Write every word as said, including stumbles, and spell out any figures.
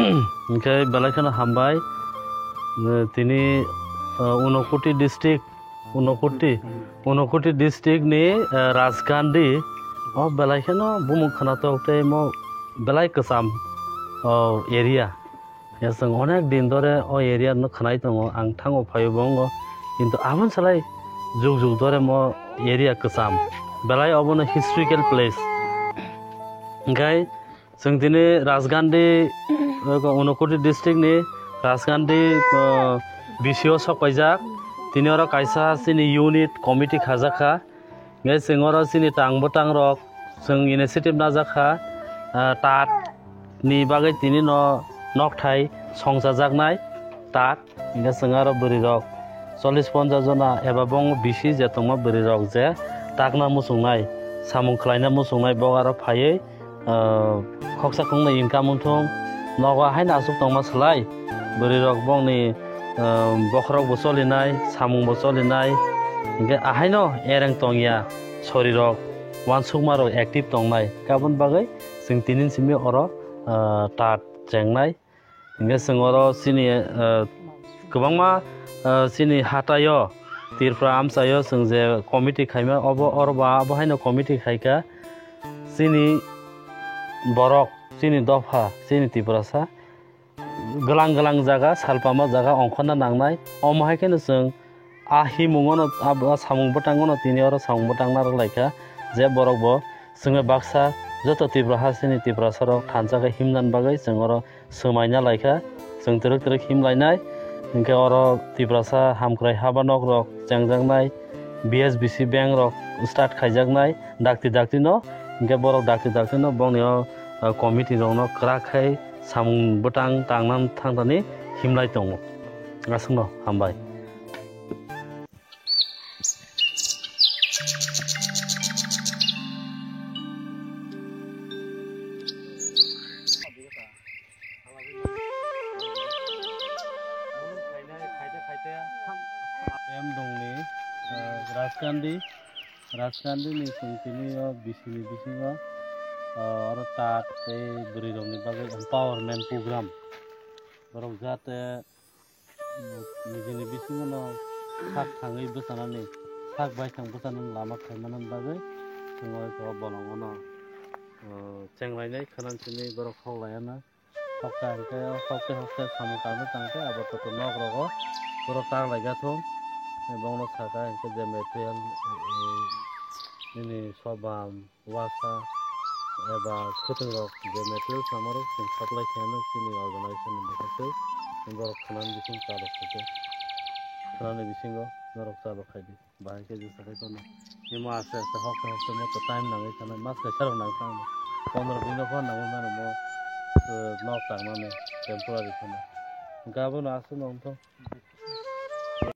Hwnkhe belai kheno hambai. Eh, tini, eh, Unakoti district, Unakoti, Unakoti district ni, eh, Rajgandhi o belai kheno bumung khwnatok tei mo belai kwcham o area. Ya, chwng onek din dore o area no khwnai tongo, ang thango phaio bo wngo, kintu aboni salai jug jug dore mo area kwcham, belai obono historical place. Hwnkhe chwng tini Rajgandhi, eh, Unakoti district ni Rajgandhi, eh, B C o sok paijak. Tini oro kaisa chini unit committee khajak kha. Hwnkhe chwng oro chini tang bwtang rok chwng initiative najak kha, ah, tat ni bagwi tini no nokthai songchajaknai tat. Hwnkhe chwng aro bwrwi rok chollish ponchash jona eba bong bisi je tongma bwrwi rok je takna muchungnai, samung khlaina muchungnai, bok aro phaiwi ah, khoksa khoknwi income wngthung, nogo haino aswk tongma slai, bwrwirok bongni, ah, bokhorokbo cholinai, samungbo cholinai, hwnkhe ahaino ereng tongya, sorirok uansukmarok active tongnai. Aboni bagwi chwng tini simi oro, ah, tat chengnai. Hingke chwng oro chini, eh, kwbangma, eh, chini hataio Tripura amchaio chwng je committee khaima obo oro ba abo haino committee khaikha chini borok, chini dopha, chini Tiprasa glang glang jaga, salpama jaga ongkhorna nangnai. Omo hai kheno chwng a himungono, a, a samung bwtangono tini oro samung bwtang narwk laikha je borok bo chwngno baksa joto Tripura hasteni Tiprasarok thansa khe himnani bagwi chwng oro swmaina laikha, chwng twrwk twrwk himlainai. Hinkhe oro Tiprasa hamkrai haba nokrok chengjaknai, B S B C bank rok start khaijaknai dakti dakti no, hinkhe borok dakti dakti no bongni o, o committee rokno kwrak khai samung bwtang tangna thangtani himlai tongo. Aswkno hambai. Em dongni, eh, Rajkandi, Rajkandi ni chwng tini o bisini bisingo, eh, oro tat tei bwrwi rokni bagwi empowerment program. Borok jate nijini bisingono sak thangwi bwchanani, sak baithang bwchanani lama khaimani bagwi chwng oi khe o bolongono, o, chenglainai khwnam simi borok hok laiya na. Hokhe hokhe, hokhe hokhe samung tangwi tangkhe abo toto nok rogo borok tak laijak thung. Bongno sakha hinkhe je material, e, e, nini sobam, wasa eba khwtwng rok je material samarok chwng supply khaina chini organization ni bwkhaktwi borok khwnani bising chalok khaikhe khwnani bisingo norok chalok khaidi bahai khe je sakhai tono imo aste aste hokte hokte moto time nangwi thanai mas kaisa rok nangwi thanai pondro din no phano nangwi mano mo, eh, nok tangmani temporary phano hwnkhe abono aswk no wngthok.